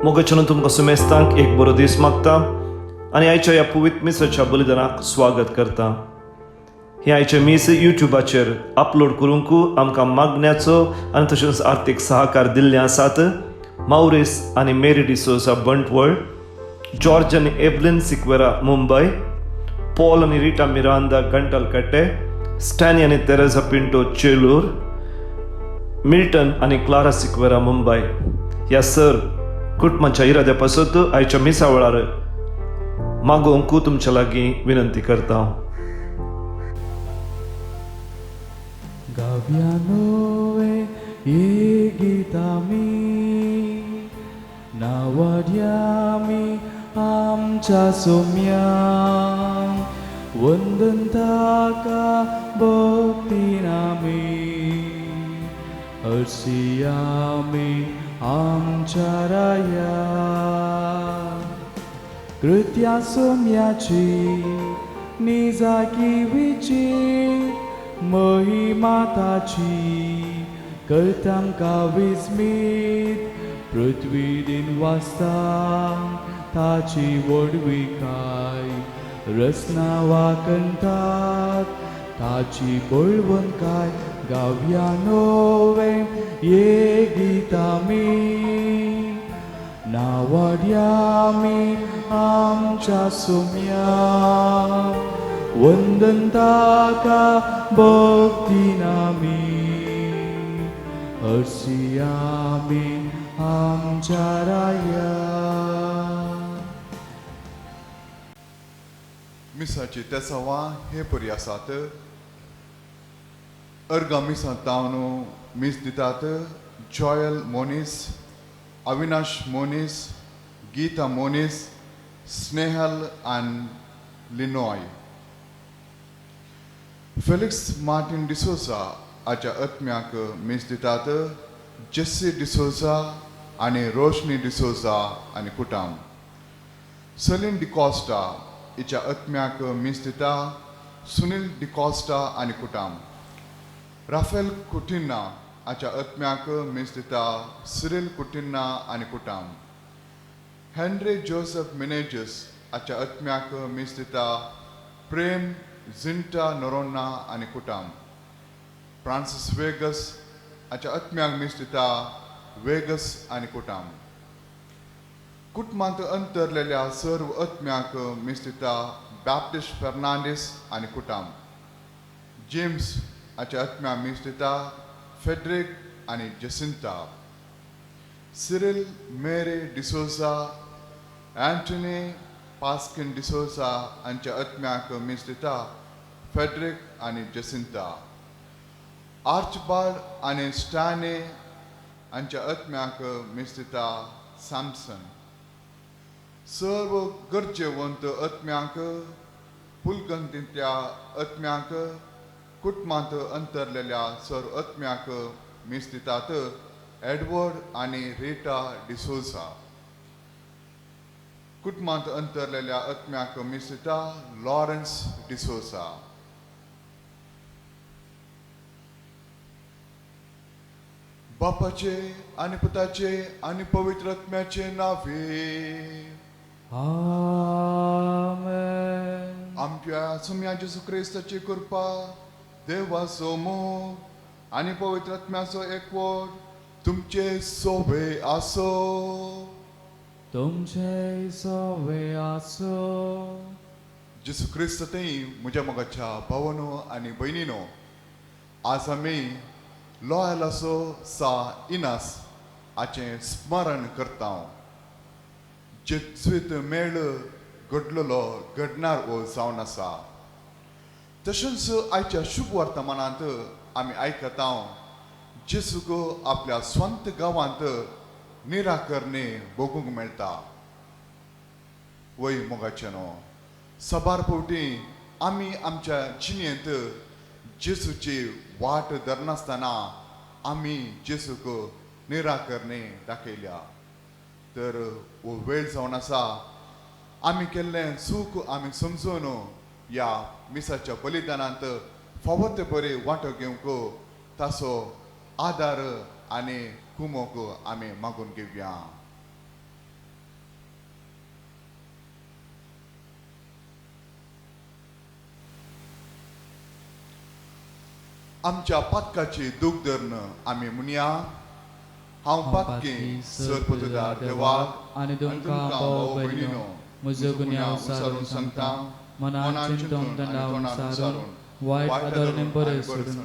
मोगाच्यान तुमकां सुमेस्तांक एक बरो दीस मागता आनी आयच्या ह्या पवित्र मिसाच्या बलिदानाक स्वागत करता. हें आयचें मीस युट्यूबाचेर अपलोड करूंक आमकां मागण्याचो आनी तशेंच आर्थीक सहकार दिल्ले आसात मावरीस आनी मेरी डिसोजा बंटवळ, जॉर्ज आनी एवलिन सिक्वेरा मुंबय, पॉल आनी रिटा मिरांदा गंटलकट्टे, स्टॅनी आनी तेरेझा पिंटो चेलूर, मिल्टन आनी क्लारा सिक्वेरा मुंबय. ह्या सर कुटुंबाच्या इराद्या पासत आयच्या मिसा वेळार मागोवंक तुमच्या लागीं विनंती करता. गावया नवे हे गीत आमी, नावाड्यामी आमच्या सोम्या, वंदन ताका भक्तीन आमी, हरशी आमी आमच्या राया. कृत्या सोम्याची निजाकी विचीत महिमा ताची करता आमकां विस्मीत, पृथ्वी दिन वाचता ताची व्हडविकाय, रचना वाकणतात ताची बळवंतकाय. गावया नवे हे गीत आमी, नावाड्यामी आमच्या सोम्या, वंदन ताका भक्तीन आमी, हरशी आमी आमच्या राया. मिसाची तेसांवां हे परी आसात. अर्गा मिसां तावन मीस दितात जॉयल मोनीस, अविनाश मोनीस, गीता मोनीस, स्नेहल आनी लिनॉय. फेलिक्स मार्टीन डिसोजा हाच्या आत्म्याक मीस दितात जेस्सी डिसोजा आनी रोशनी डिसोजा आनी कुटाम. सलीन डिकॉस्टा हिच्या आत्म्याक मीस दिता सुनील डिकॉस्टा आनी कुटाम. राफेल कुटिन्ना हाच्या आत्म्याक मीस दिता सिरील कुटिन्ना आनी कुटाम. हेनरी जोसेफ मिनेजस हाच्या आत्म्याक मीस दिता प्रेम जिंटा नोरोन्ना आनी कुटाम. फ्रांसीस वेगस हाच्या आत्म्याक मीस दिता वेगस आनी कुटाम. कुटुंबांत अंतरलेल्या सर्व आत्म्याक मीस दिता बॅप्टिस्ट फेर्नांडीस आनी कुटाम. जेम्स हाच्या आत्म्याक मीस दिता फेड्रीक आनी जसिंता. सिरील मेरी डिसोजा, अँटनी पास्किन डिसोजा हांच्या आत्म्याक मीस दिता फेड्रीक आनी जसिंता. आर्चबार्ड आनी स्टॅनी हांच्या आत्म्याक मीस दिता सॅमसन. सर्व गरजेवंत आत्म्यांक, पुलगंतींतल्या आत्म्यांक, कुटुंबांत अंतरलेल्या सर्व आत्म्यांक मीस दितात एडवर्ड आनी रिटा डिसोजा. कुटुंबांत अंतरलेल्या आत्म्याक मीस दिता लॉरन्स डिसोजा. बापाचे आनी पुताचे आनी पवित्र आत्म्याचे नावे. आमेन. आमच्या सुम्या जेजू क्रिस्ताची कृपा, देवाचो मोग आनी पवित्र आत्म्याचो एकवट तुमचे सोबे आसो. तुमचे सोवे आसो. जेजू क्रिस्त थंय म्हज्या मोगाच्या भावानो आनी भयणीनो, आज आमी लॉयलाचो सा इनास हाचें स्मरण करता. जेजुईत मेळ घडलेलो घडणार हो जावन आसा. तशेंच आयच्या शुभ वर्तमानांत आमी आयकता जेजूक आपल्या स्वंत गांवांत निराकरणी भोगूंक मेळटा. वय मोगाचें न्हू, साबार फावटी आमी आमच्या जिणेंत जेजूची वाट धरनासतना आमी जेजूक निराकरणी दाखयल्या. तर हो वेळ जावन आसा आमी केल्लें चूक आमी समजून ह्या मिसाच्या बलिदानांत फावो ते बरे वांटो घेवंक ताचो आदार आनी कुमोक आमी मागून घेवया. आमच्या पातकाची दूख धरून आमी म्हणया, हांव पातकी सरपतदार देवाक आनी तुमकां भाव भयणीनो म्हजो गुन्यांव सारून सांगता, मनान चिंतून दंडावन सारून वायट आदरणे बरें सोडून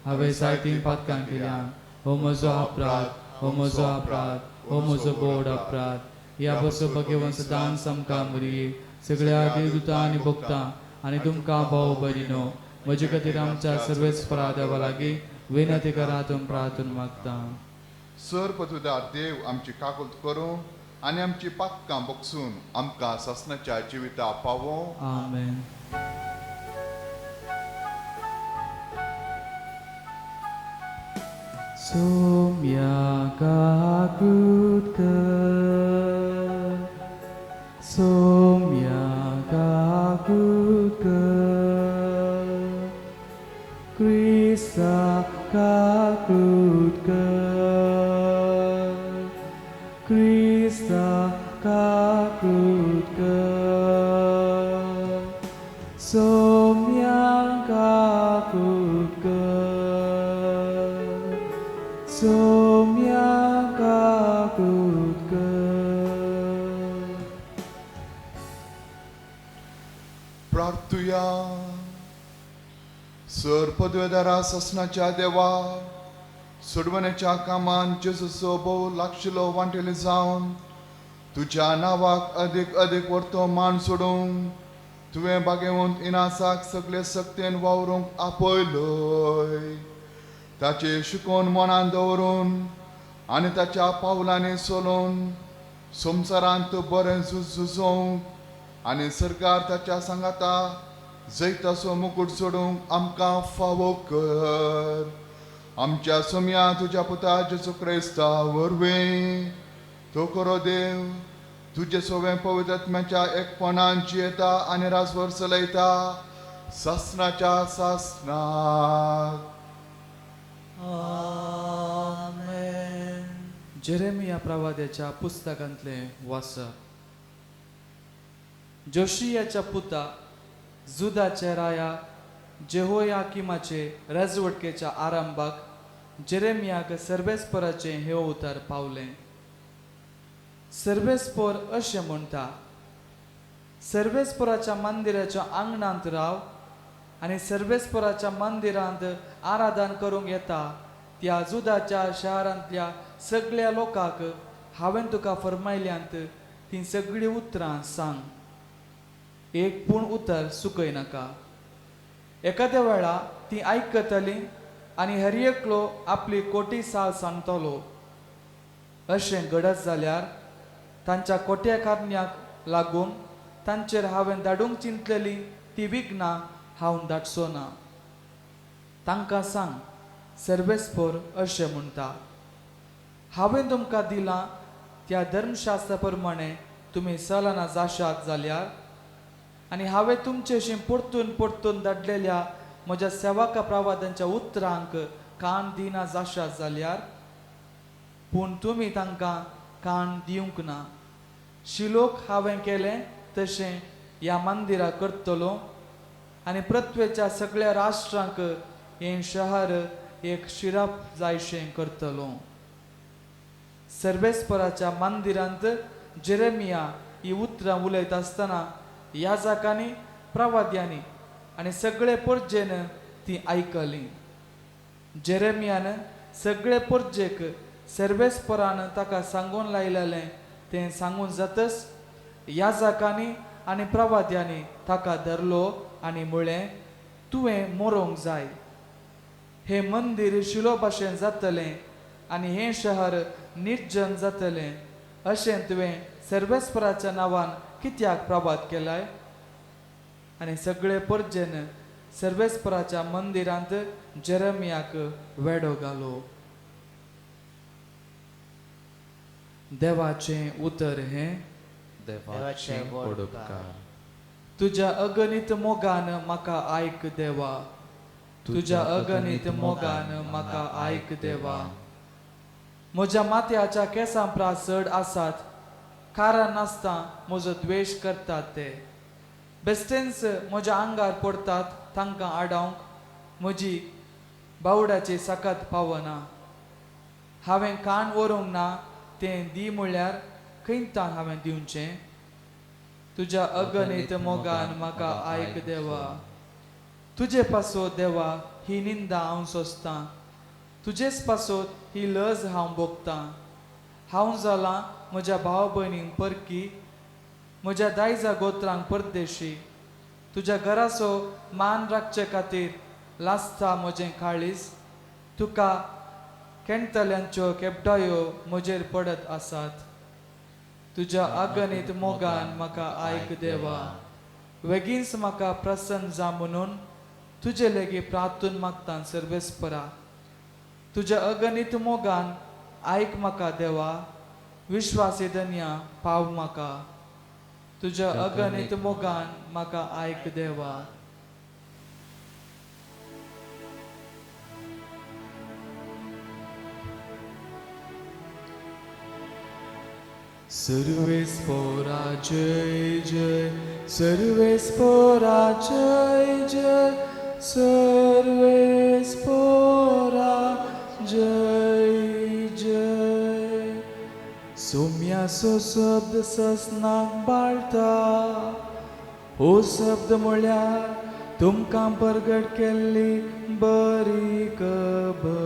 हांवें जायतीं पातकां केल्या. हो म्हजो अपराध, हो म्हजो अपराध, हो म्हजो बोड अपराध. ह्या बसो भगेवन सदांच आमकां मुरये सगळ्या देवदूतां आनी भोगतां आनी तुमकां भाव भयणीनो म्हजे खातीर आमच्या सर्वेस्परा देवा लागीं विनंती करात प्रार्थना मागता. सरपतदार देव आमची काकुळट करूं आनी आमची पातकां बगसून आमकां सासणाच्या जिविता पावों. आमेन. सोम्या काकूत कर, सोम्या काकूत कर, क्रिस्ता काकूत कर, क्रिस्ता काकूत कर, सोम्या काकूत कर, सोम्या काकूत कर. प्रार्थुया. सर पदवेदारा ससनाच्या देवा, सोडवण्याच्या कामान जेजूचो भोव लागशिलो वांटेले जावन तुज्या नांवाक अदीक अदीक व्हरतो मान सोडूंक तुवें बागेवंत इनासाक सगळे सक्तेन वावरूंक आपयलोय. ताचे शिकोवन मनान दवरून आनी ताच्या पावलांनी चलोवन संवसारांत बरें झूज झुजोवंक आनी सरकार ताच्या सांगाता जैताचो मुकूट सोडूंक आमकां फावो कर. आमच्या सोम्या तुज्या पुता जेजू क्रिस्ता वरवीं तो खरो देव तुजे सोवें पवित्र आत्म्याच्या एकपणान जियेता आनी राजभर चलयता सासणाच्या सासणाक. आमेन. जेरेमिया प्रवाद्याच्या पुस्तकांतलें वाचप. जोशियाच्या पुता जुदाच्या राया जेहोयाकिमाचे राजवटकेच्या आरंभाक जेरेमियाक सर्वेस्पराचें हें उतर पावलें. सर्वेस्पर अशें म्हणटा, सर्वेस्पराच्या मंदिराच्या आंगणांत राव आनी सर्वेस्पराच्या मंदिरांत आराधन करूंक येता त्या जुदाच्या शारांतल्या सगळ्या लोकांक हांवें तुका फर्मायल्यांत तीं सगळीं उतरां सांग. एक पूण उतर चुकय नाका. एखाद्या वेळा ती आयकतली आनी हर एकलो आपली कोटी साल सांगतलो. अशें घडत जाल्यार तांच्या कोट्या कारण्याक लागून तांचेर हांवें धाडूंक चिंतलेली ती विघ्नां हांव धाडचो ना. तांकां सांग, सर्वेस्पर अशें म्हणटा, हांवें तुमकां दिलां त्या धर्मशास्त्रा प्रमाणे तुमी चलना जाशात जाल्यार आनी हांवें तुमचेशी परतून परतून धाडलेल्या म्हज्या सेवका प्रवादांच्या उतरांक कान दिना जाशात जाल्यार, पूण तुमी तांकां कान दिवंक ना. शिलोक हांवें केलें तशें ह्या मंदिराक करतलो आनी पृथ्वेच्या सगळ्या राष्ट्रांक हें शहर एक शिरप जायशें करतलो. सर्वेस्पराच्या मंदिरांत जेरेमिया ही उतरां उलयत आसतना याजकांनी, प्रवाद्यांनी आनी सगळे परजेन ती आयकली. जेरेमियान सगळे परजेक सर्वेस्परान ताका सांगून लायलेलें तें सांगून जातच याजकांनी आनी प्रवाद्यांनी ताका धरलो आनी म्हळें, तुवें मरोंक जाय. हें मंदीर शिलो भाशेन जातलें आनी हें शहर निर्जन जातलें अशें तुवें सर्वेस्पराच्या नांवान कित्याक प्रभात केलाय? आनी सगळे परजेन सर्वेस्पराच्या मंदिरांत जेरेमियाक वेडो घालो. देवाचें उतर हें. देवाचें व्हड उपकार. तुज्या अगणीत मोगान म्हाका आयक देवा, तुज्या अगणीत मोगान म्हाका आयक देवा. म्हज्या माथ्याच्या केंसां प्रास चड आसात, कारण नासता म्हजो द्वेश करतात ते. बेश्टेंच म्हज्या आंगार पडटात तांकां आडावंक म्हजी बावडाची साकत पावना. हांवें कान व्हरूंक ना तें दी म्हळ्यार खंयतान हांवें दिवचें? तुज्या अगणीत मोगान म्हाका आयक देवा. तुजे पासत देवा ही निंदा हांव सोंसतां, तुजेच पासत ही लज हांव भोगतां. हांव जालां म्हज्या भाव भयणींक परकी, म्हज्या दायजा गोत्रांक परदेशी. तुज्या घराचो मान राखचे खातीर लासता म्हजें काळीज, तुका केणतल्यांच्यो केपडायो म्हजेर पडत आसात. तुज्या अगणीत मोगान म्हाका आयक देवा, वेगींच म्हाका प्रसन्न जा म्हणून तुजे लेगीत प्रार्थून मागता सर्वेस्परा. तुज्या अगणीत मोगान आयक म्हाका देवा, विश्वासी धनया पाव म्हाका. तुज्या अगणीत मोगान म्हाका आयक देवा. सर्वेस्पोरा जय जय, सर्वेस्पोरा जय जय, सर्वेस्पोरा जय जय. सोम्याचो शब्द ससनाक बाळता, हो शब्द म्हळ्यार तुमकां परगट केल्ली बरी खबर.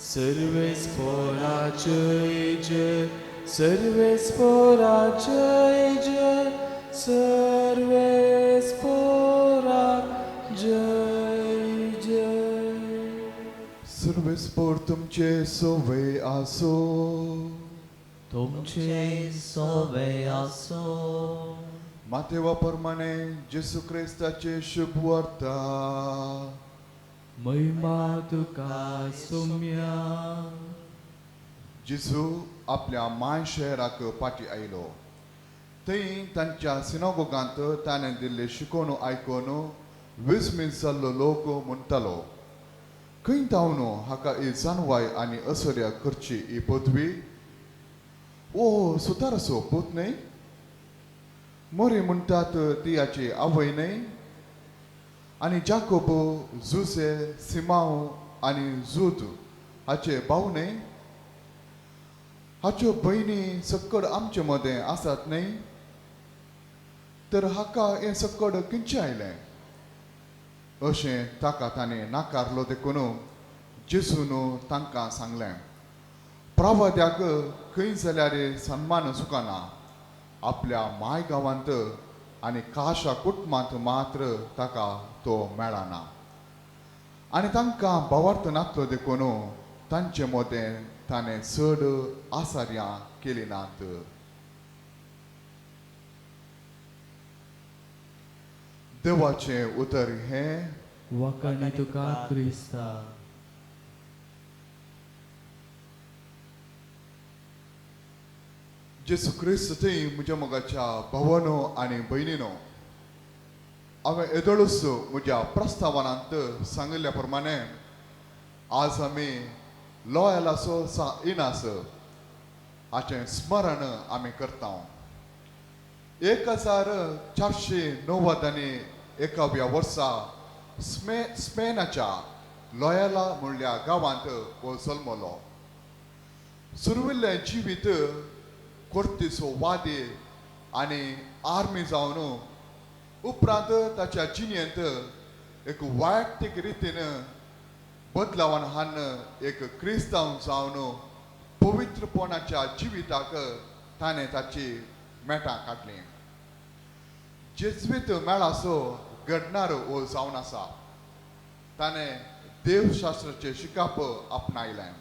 सर्वेस्पोरा जय जय, सर्वेस्पोरा जय जय, सर्वेस्पोरा जय जय. सर्वेस्पोर तुमचे सोवे आसो. तुमचे सोवे आसो. मातेवा प्रमाणे जेसू क्रिस्ताचे शुभ वार्ता. महिमा तुका सोम्या. जेजू आपल्या माय शहराक फाटी आयलो. थंय तांच्या सिनागोगांत ताणें दिल्ले शिकोवण आयकून विस्मीत जाल्लो लोक म्हणटालो, खंय तावन हाका ही जानवाय आनी असर्या करची ही पदवी? ओ सुताराचो पूत न्हय? मोरी म्हणटात ती हाची आवय न्हय? आनी जाकोब, जुसे, सिमांव आनी जूत हाचे भाव न्हय? हाच्यो भयणी सक्कड आमचे मदें आसात न्हय? तर हाका हें सक्कड खंयचें आयलें? अशें ताका ताणें नाकारलो देखून जेजून तांकां सांगलें, प्रवाद्याक खंय जाल्यार सन्मान चुकना, आपल्या माय गांवांत आनी काशा कुटुंबांत मात्र ताका तो मेळना. आनी तांकां भावार्थ नासलो देखून तांचे मदें ताणें चड आसार्यां केली नात. देवाचें उतर हें. वाखाणी तुका क्रिस्ता. जेसू क्रिस्त थंय म्हज्या मोगाच्या भावानो आनी भयणीनो, हांवें येदोळूच म्हज्या प्रस्तावनांत सांगिल्ल्या प्रमाणे आज आमी लॉयलाचो सा इनास हाचें स्मरण आमी करता. 1491 वर्सा स्पेनाच्या लॉयला म्हणल्या गांवांत हो जल्मलो. सुरविल्लें जिवीत कोर्तीचो वादी आनी आर्मी जावन उपरांत ताच्या जिणेंत एक वैयक्तीक रितीन बदलावान हाडून एक क्रिस्तांव जावन पवित्रपणाच्या जिविताक ताणें ताची मेटां काडली. जेज्वीत मेळाचो घडणार हो जावन आसा. ताणें देवशास्त्राचें शिकप आपणायलें.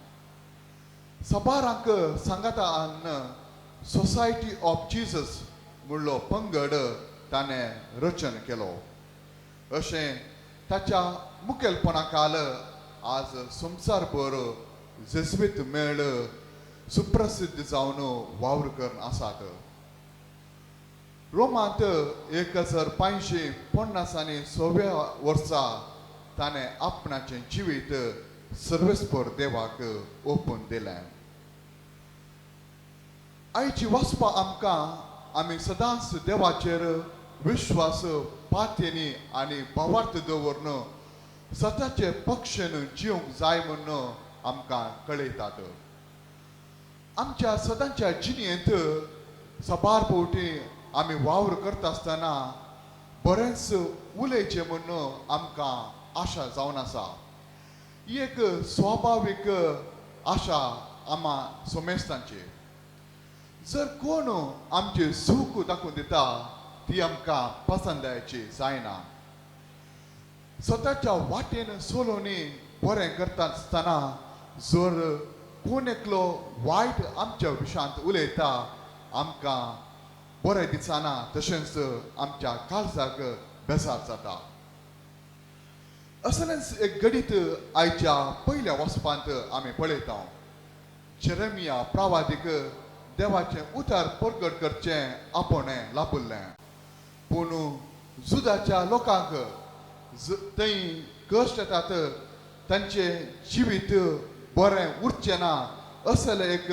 सबारांक सांगाता हाडून सोसायटी ऑफ जिजस म्हणलो पंगड ताणें रचन केलो. अशें ताच्या मुखेलपणा काल आज संवसारभर जेज्वीत मेळ सुप्रसिद्ध जावन वावर करून आसात. रोमांत 1556 वर्सा ताणें आपणाचें जिवीत सर्वेस्पर देवाक ओपून दिलें. आयची वाचपा आमकां आमी सदांच देवाचेर विश्वास पातयेनी आनी भावार्थ दवरून सताचे पक्षेन जिवंक जाय म्हूण आमकां कळयतात. आमच्या सदांच्या जिणेंत सबार फावटी आमी वावर करता आसतना बरेंच उलयचें म्हूण आमकां आशा जावन आसा. ही एक स्वाभावीक आशा आमा सोमेस्तांची. जर कोण आमची सूख दाखोवन दिता ती आमकां पसंदायची जायना. स्वताच्या वाटेन सोलोनी बरें करता आसतना जर कोण एकलो वायट आमच्या विशांत उलयता आमकां बरें दिसना, तशेंच आमच्या काळजाक बेजार जाता. असलेंच एक गणीत आयच्या पयल्या वचपांत आमी पळयता. जेरेमिया प्रवादीक देवाचें उतार परगट करचें आपणें लाभुल्लें, पूण जुदाच्या लोकांक थंय कश्ट येतात, तांचें जिवीत बरें उरचें ना असलें एक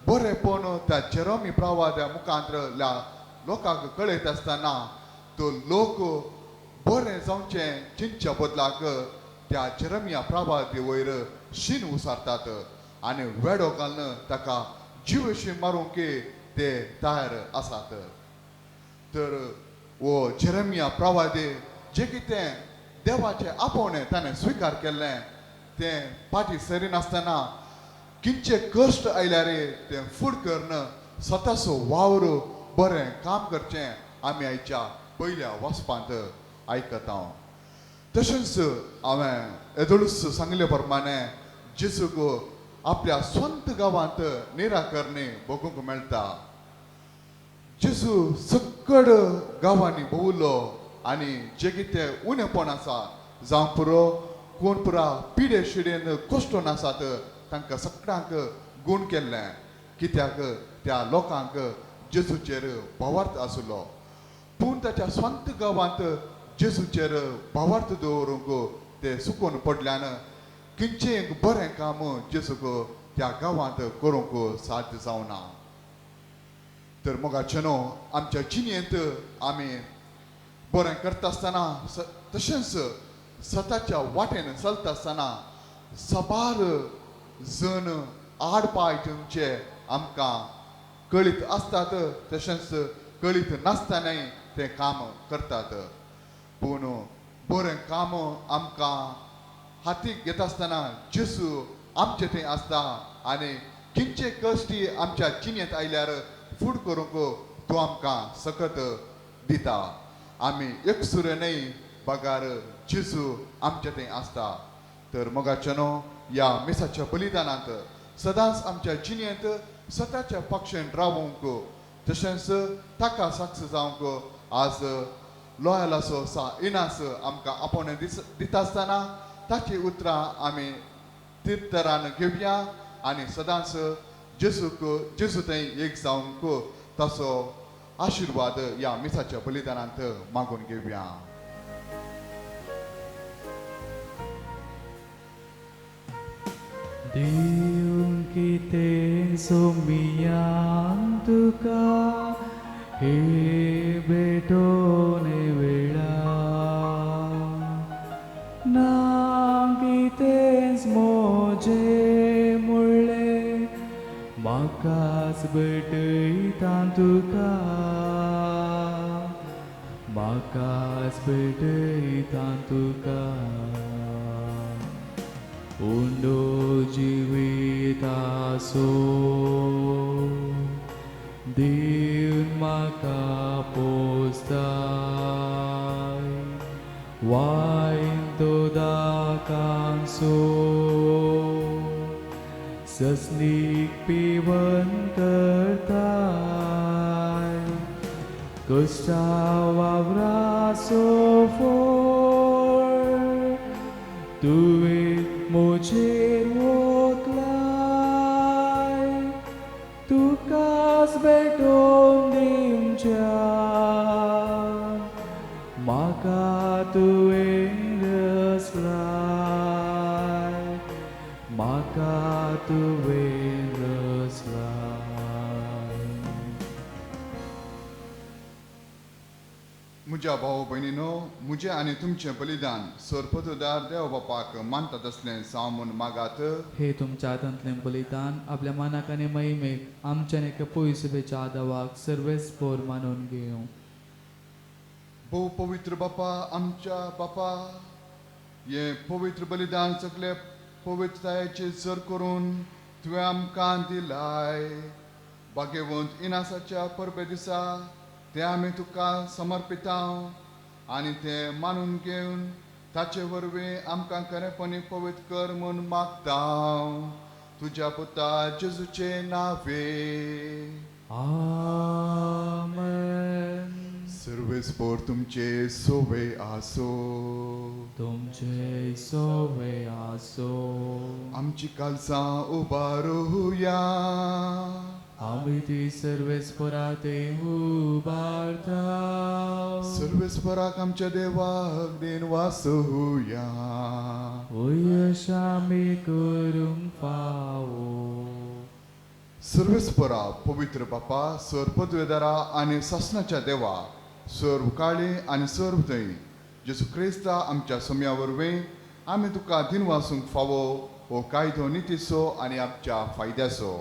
बरेंपण त्या जेरोमी प्रवाद्या मुखांतल्या लोकांक कळयत आसतना तो लोक बरें जावचें चिंतच्या बदलाक त्या जेरमिया प्रवादी वयर शीन उसारतात आनी वेडो घालून ताका जिवशी मारूंक ते तयार आसात. तर वो जेरमिया प्रवादी जे कितें देवाचें आपोवणें ताणें स्विकार केल्लें तें फाटीं सरिनासतना किंचे कश्ट आयल्यार तें फूड करून स्वताचो वावर बरें काम करचें आमी आयच्या पयल्या वचपांत आयकता. तशेंच हांवें येदोळूच सांगले प्रमाणे जेजूक आपल्या स्वंत गांवांत निराकरणी भोगूंक मेळटा. जेजू सकड गांवांनी भोंवलो आनी जे कितें उणेपण आसा जावं पुरो कोण पुरा पिडे शिडेन कश्टोन आसात तांकां सगळ्यांक गूण केल्लें, कित्याक त्या लोकांक जेजूचेर भावार्थ आसलो. पूण ताच्या स्वंत गांवांत जेजूचेर भावार्थ दवरूंक ते सुकून पडल्यान खंयचें एक बरें काम जेजूक त्या गांवांत करूंक साध्य जावना. तर मोगाचे न्हू आमच्या जिणेंत आमी बरें करता आसतना तशेंच स्वताच्या वाटेन चलता आसतना सबार जण आड पांय दिवचे आमकां कळीत आसतात, तशेंच कळीत नासतनाय तें काम करतात. पूण बरें काम आमकां हातीक घेता आसतना जेजू आमचे थंय आसता आनी खंयचे कश्टी आमच्या जिणेंत आयल्यार फूड करूंक तो आमकां सकत दिता. आमी एकसुरे न्हय बगार जेजू आमचे थंय आसता. तर मोगाचे न्हू ह्या मिसाच्या बलिदानांत सदांच आमच्या जिणेंत स्वताच्या पक्षेन रावूंक तशेंच ताका साक्ष जावंक आज लोयालाचो सा इनास आमकां आपोवणें दिता आसतना ताची उतरां आमी तीर्थरान घेवया आनी सदांच जेजूक जेजू थंय एक जावंक ताचो आशिर्वाद ह्या मिसाच्या बलिदानांत मागून घेवया. दिवं कितें सोमियान तुका हे भेटोने वेळा, ना कितेंच मोजे मुळ्ळें म्हाकाच भेटयता तुका, म्हाकाच भेटयता तुका. उंडो जिविताचो दिवन म्हाका पोसताय, वायन तो दाकांचो ससनीक पिवन करताय, कश्टा वावराचो फोळ तुवें म्हजेर वोतलाय, तुकाच भेटोवन दिवच्या म्हाका तुवें रसलाय, म्हाका तुवें रसलाय. म्हज्या भाव भयणीनो, म्हजें आनी तुमचें बलिदान सरपतदार देव बापाक मानता तसलें जावं म्हूण मागात. हे तुमच्या हातांतलें बलिदान आपल्या मनाक आनी महिमेक आमच्या एका पयसुबेच्या आदावाक सर्वेस्पोर मानून घेवं. भोव पवित्र बापा, आमच्या बापा, हें पवित्र बलिदान सगळे पवित्रतायेचे जर करून तुवें आमकां दिलाय. भाग्यवंत इनासाच्या परबे दिसा तें आमी तुका समर्पिता आनी तें मानून घेवन ताचे वरवीं आमकां खरेपणी पवित्र कर म्हूण मागता, तुज्या पुता जेजूचे नावे. आमेन. सर्वेस्पोर तुमचे सोवे आसो. तुमचे सोवे आसो. आमची कालसां उबारुया. आमी ती सर्वेस्पोरा ते उबारता. सर्वेस्पराक आमच्या देवाक then वासुया. यश आमी करूंक फावो. सर्वेस्परा पवित्र बापा, सर पदवेदारा आनी सासणाच्या देवा, सर्व काळी आनी सर्व थंय जेजू क्रिस्ता आमच्या सम्या वरवीं आमी तुका दिनवासूंक फावो हो कायदो नितीचो आनी आमच्या फायद्याचो.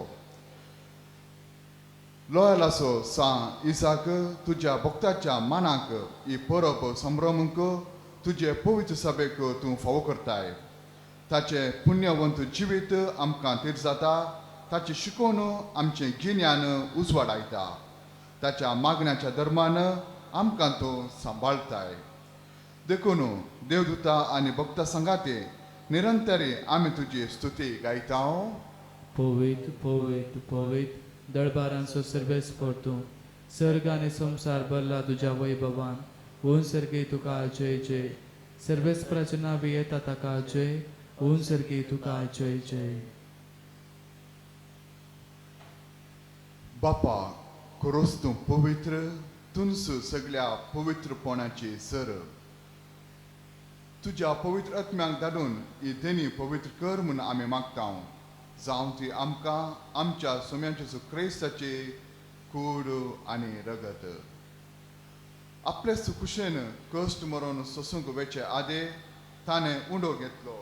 लोयलाचो सां इसाक तुज्या भक्ताच्या मानाक ही परब संभ्रमूंक तुजे पवित्र सभेक तूं फावो करताय. ताचें पुण्यवंत जिवीत आमकां तीर जाता, ताची शिकोवन आमचें गिन्यान उजवाडायता, ताच्या मागण्याच्या धर्मान आमकां तूं सांबाळताय. देखून देवदूता आनी भक्ता सांगाते निरंतरी आमी तुजी स्तुती गायता. पवित्र पवित्र पवित्र दळबारांचो सर्वेस्पोर तूं, सर्ग आनी संवसार भरला तुज्या वैभवान. ऊन सर्गे तुका जय जय. सर्वेस्पराचे नांव येता ताका जय. ऊन सर्गे तुका जय जय. बापा, खरोच तूं पवित्र, तुंस सगल्या पवित्रपणाची सर. तुज्या पवित्र आत्म्याक धाडून ही देणी पवित्र कर म्हूण आमी मागता, जावं ती आमकां आमच्या सोम्याचे क्रिस्ताची कूड आनी रगत. आपले सुकुशेन कश्ट मरून सोसूंक वेचे आदे ताणें उंडो घेतलो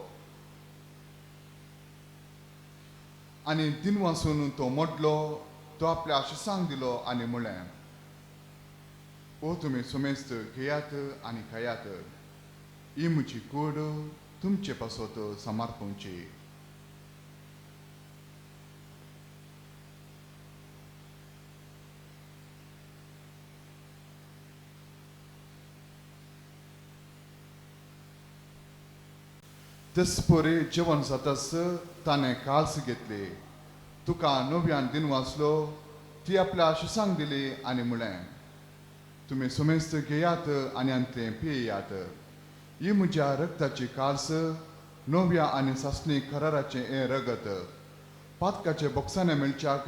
आनी दिनवासून तो मोडलो. तो आपल्या आशिसांक दिलो आनी म्हणलें, ओ तुमी सुमेस्त घेयात आनी खायात, ही म्हजी कूड तुमचे पासत समर्पणची. तेच परी जेवण जाताच ताणें काल्स घेतली, तुका नव्यान दिन वाचलो, ती आपल्या आशिसांक दिली आनी म्हणलें, तुमी सुमेस्त घेयात आनी आनी पियेयात, ही म्हज्या रक्ताची काल्स, नव्या आनी सासणी कराराचें हें रगत, पातकाचे बोक्साने मेळच्याक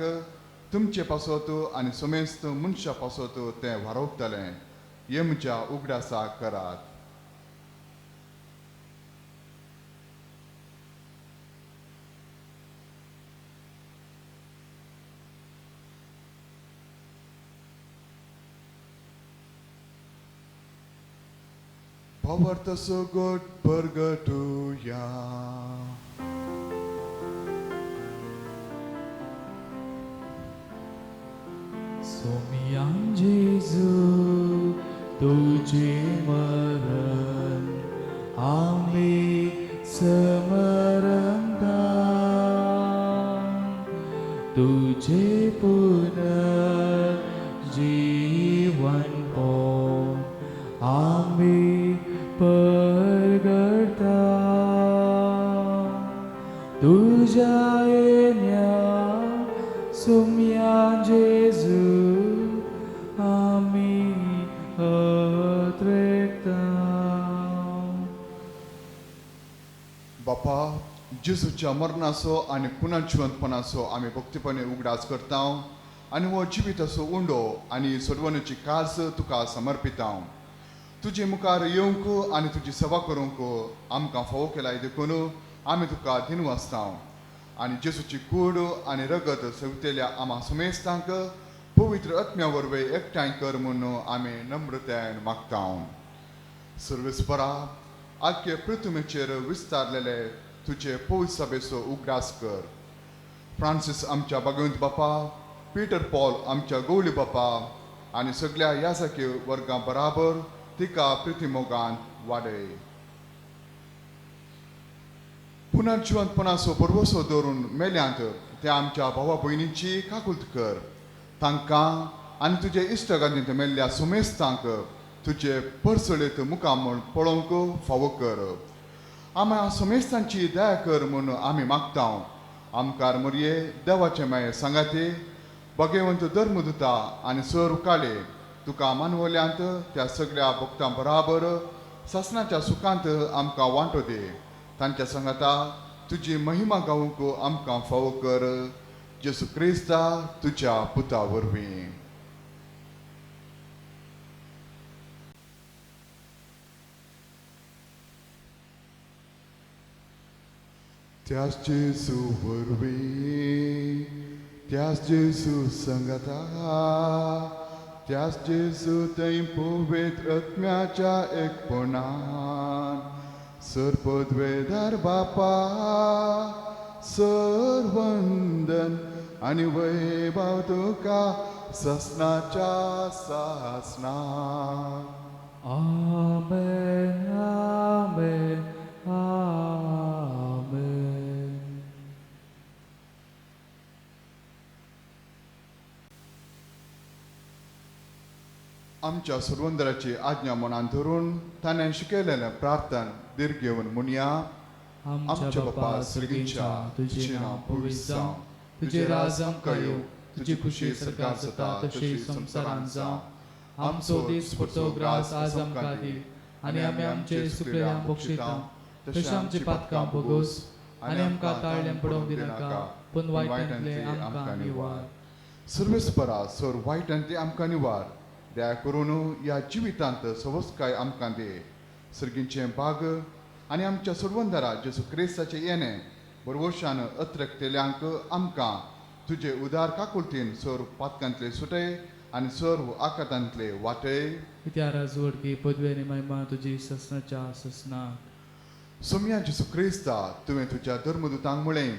तुमचे पासत आनी सुमेस्त मनशा पासत तें वारोवतलें. हें म्हज्या उगडासाक करात. भावार्थ सगट परगटुया. सोमियां जेजू तुझे मरण आमी समरंता, तुझे पुनर्जीवन पोन आमी परगटा. तुझ्या येण्या सोम्या जेजू आमी अत्रेकता. बापा, जेजूच्या मरणाचो आनी पुनर्जिवंतपणाचो आमी भक्तीपणे उगडास करता आनी हो जिविताचो उंडो आनी सोडवणेची काज तुका समर्पिता. तुजे मुखार येवंक आनी तुजी सेवा करूंक आमकां फावो केलाय देखून आमी तुका दिनवासता आनी जेजूची कूड आनी रगत सेवतेल्या आमा सुमेस्तांक पवित्र आत्म्या वरवीं एकठांय कर म्हूण आमी नम्रतायेन मागता. सर्वेस्परा, आख्खे पृथ्वीचेर विस्तारलेले तुजे पवित्र सभेचो उगडास कर. फ्रांसीस आमच्या भगवंत बापा, पीटर पॉल आमच्या गवळी बापा आनी सगळ्या याजकी वर्गां बराबर तिका प्रितीमोगान वाडय. पुनर्जिवंतपणाचो भरवसो दवरून मेल्यांत त्या आमच्या भावा भयणींची काकूत कर. तांकां आनी तुजे इश्टगांतींत मेल्ल्या सुमेस्तांक तुजे परसळेत मुखामळ पळोवंक फावो कर. आम्हा सुमेस्तांची दया कर म्हूण आमी मागता. आमकार मोरये देवाचे माये सांगाते भगवंत धर्मदुता आनी सर काळे तुका मानवल्यांत त्या सगळ्या भक्तां बराबर सासणाच्या सुखांत आमकां वांटो दी. तांच्या सांगाता तुजी महिमा गावंक आमकां फावो कर, जेसू क्रिस्ता तुज्या पुता वरवीं. त्याच जेजू वरवीं, त्याच जेजू संगता, त्याच जेजू थंय पवित्र आत्म्याच्या एकपणान सरपदवेदार बापा सरवंदन आनी वैभव तुका ससनाच्या सासना. आमेन, आमेन, आमेन. आमच्या सुरवंदराची आज्ञा मनान धरून ताणें शिकयलेलें प्रार्थन दीर्घ घेवन म्हणया. आमच्या बापा सर्गींच्या, तुजें नांव पवित्र जावं, तुजें राज आमकां येवं, तुजी खुशी सरकार जाता तशी संवसारांत जावं. आमचो दीस पुरतो ग्रास आज आमकां दी आनी आमी आमचे सुकलेल्या बक्षिता तशें आमची पातकां भोगोस आनी आमकां ताळ्यां पडोवंक दिनाका, पूण वायटांतलें आमकां निवार. सर्वेस्परा, सर वायटांतलें आमकां निवार. दया करून ह्या जिवितांत सवस्काय आमकां दी. सर्गींचें भाग आनी आमच्या सोडवंदरा जेसू क्रिस्ताचें येणें बरवशान अत्रकतेल्यांक आमकां तुजे उदार काकुळतीन सर्व पातकांतले सुटय आनी सर्व आकातांतले वाटय. त्या राजवडकी पदवी आनी महिमा तुजी ससनाच्या ससना. सोमया जेसू क्रिस्ता, तुवें तुज्या धर्मदुतांक म्हळें,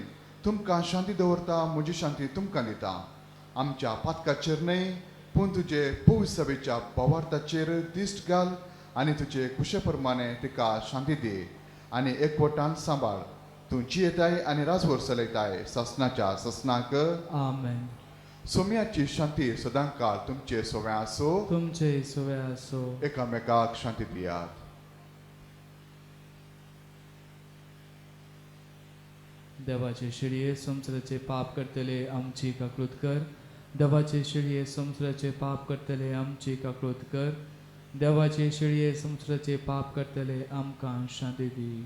तुमकां शांती दवरता, म्हजी शांती तुमकां दिता. आमच्या पातकाचेर न्हय पूण तुजे पवित्र सभेच्या भावार्थाचेर दिश्ट घाल आनी तुजे कुशे प्रमाणे तिका शांती दी आनी एकवटान सांबाळ. तूं जियेताय आनी राजवर चलयताय सासनाच्या ससनाक. आमेन. सोम्याची शांती सदांकाळ तुमचे सगळें आसो. तुमचे सगळे आसो. एकामेकाक शांती दियात. देवाचे शिडये संवसाराचे पाप करतले आमची काकृत कर. देवाचे शिडये संवसाराचे पाप करतले आमची काकृत कर. देवाचे शिडये संवसाराचे पाप करतले आमकां शांती दी.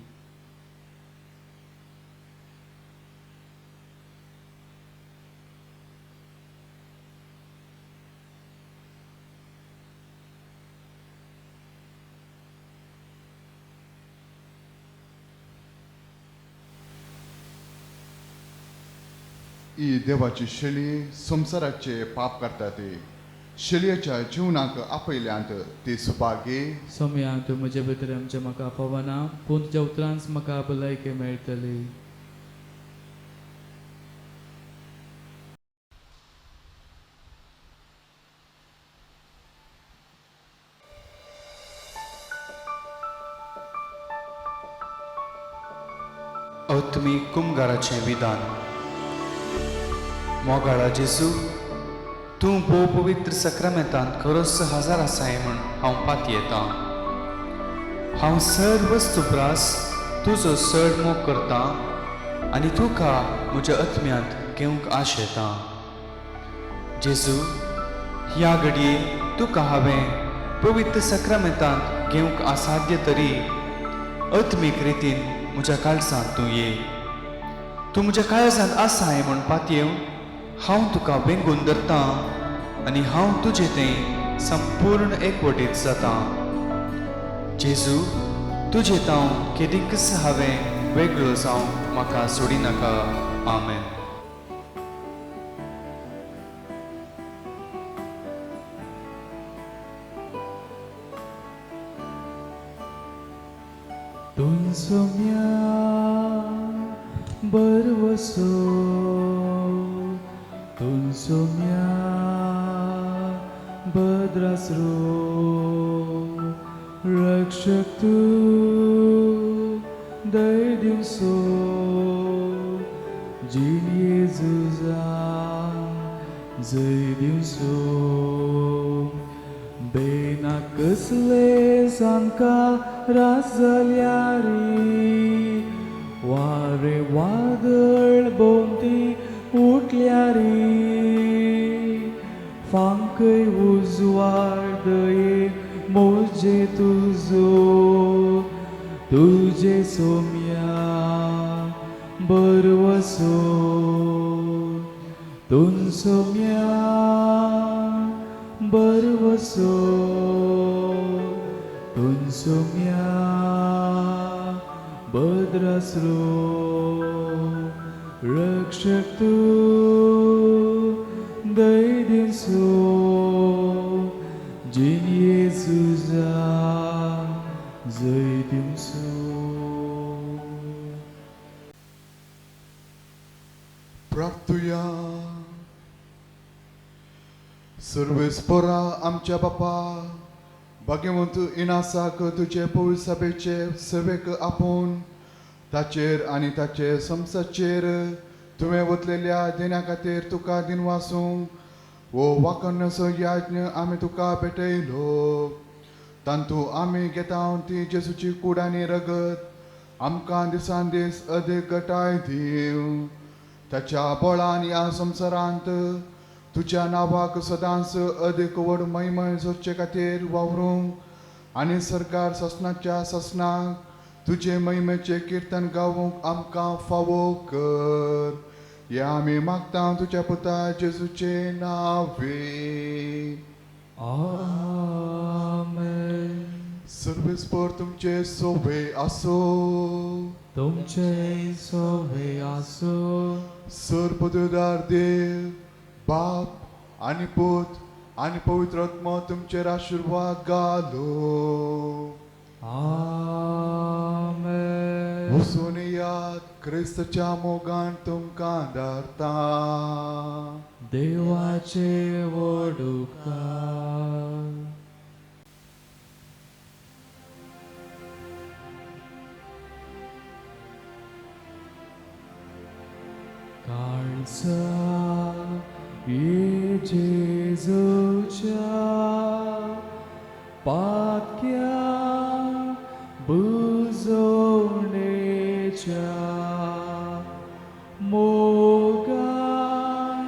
ही देवाची शेळी संवसाराचे पाप करता ती शेळयेच्या जिवनाक आपयल्यांत ती सुभागी. सोम्या, तूं म्हजे भितर आमचें म्हाका फावना, पूण तुज्या उतरांच म्हाका भलायकी मेळटली. आत्मीक कुमगाराचें विधान. मोगाळा जेजू, तूं भोव पवित्र सक्रामेंतांत खरोच हजार आसाय म्हूण हांव पातयेतां. हांव सर्व वस्तुप्रास तुजो चड मोग करतां आनी तुका म्हज्या आत्म्यांत घेवंक आशेतां. जेजू, ह्या घडये तुका हांवें पवित्र सक्रामेंतांत घेवंक असाध्य तरी आत्मीक रितीन म्हज्या काळजांत तूं ये. तूं म्हज्या काळजांत आसाय म्हूण पातयेवन हांव तुका वेंगून धरतां आनी हांव तुजें तें संपूर्ण एकवटीत जातां. जेजू, तुजें तांव केदीकच हांवें वेगळो जावंक म्हाका सोडिनाका. आमेन. तुमसोम्या बरवसो तुमसोम्या भद्रासरो रक्षक तूं दय दिवसो जिणये झुजां जय दिवसो बेना कसले सामका रास जाल्यारी वारे वादळ भोंवती उठल्यारी फांकय उजवाड दये मोजे तुजो तुजे सोम्या बरवसो तुमसोम्या बरवसो तुमसोम्या भद्रासरो रक्षक तूं दय दिवसो जिणये झुजां जय दिवसो. प्रार्थुया. सर्वेस्पोरा आमच्या बापा भाग्यवंत इनासाक तुजे पवित्र सभेचे सेवेक आपोवन ताचेर आनी ताचे संसाचेर तुवें वतलेल्या देण्या खातीर तुका दिनवासूंक वो वाकन्याचो याज्ञ आमी तुका भेटयलो. तांतू आमी घेता ती जेजूची कूड आनी रगत आमकां दिसान दीस अदीक गटाय दिव. ताच्या बळान ह्या संवसारांत तुज्या नांवाक सदांच अदीक व्हड महिमय जोडचे खातीर वावरूंक आनी सरकार ससनाच्या ससनाक तुजे महिमेचें किर्तन गावूंक आमकां फावो कर. ह्या आमी मागता तुज्या पुता जेजूचे नांवे. आमेन. सर्वेस्पर तुमचे सोवे आसो. तुमचे सोवे आसो. सर्वपदुदार देव बाप आनी पूत आनी पवित्र आत्मो तुमचेर आशिर्वाद घालो. आमेन. वचून याद क्रिस्तच्या मोगान तुमकां धाडता. देवाचे व्हड उपकार. काळजा ये जेजूच्या पाक्या बुजवणेच्या मोगान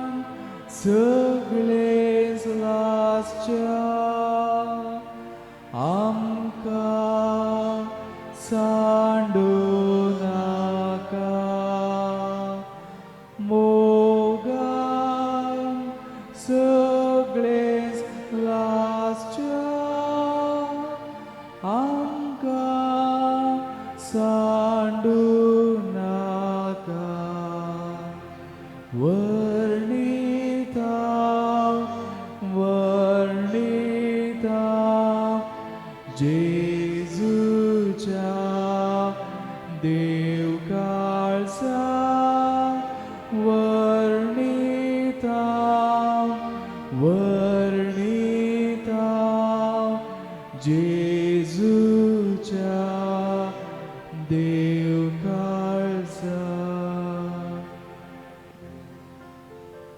सगळेच लासच्या आमकां सांडू नाका. मोगान सगळेच लासच्या आमकां सांडू नाका. वर्णिता वर्णिता जेजूच्या देव काळजा वर्णिता वर्णिता जेजूच्या देव काळजा.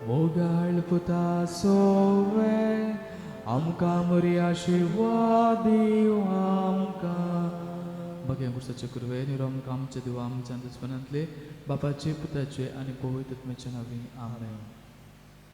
मोगाळ पुता सोवे आमकां मोरी आशिर्वाद दिव आमकां. बघ्या गुरसाचे कुरवे निरो आमकां आमच्या देवा आमच्या दुस्मनांतले बापाचे पुताचे आनी पवित्र आत्म्याच्या नांवी. आमेन.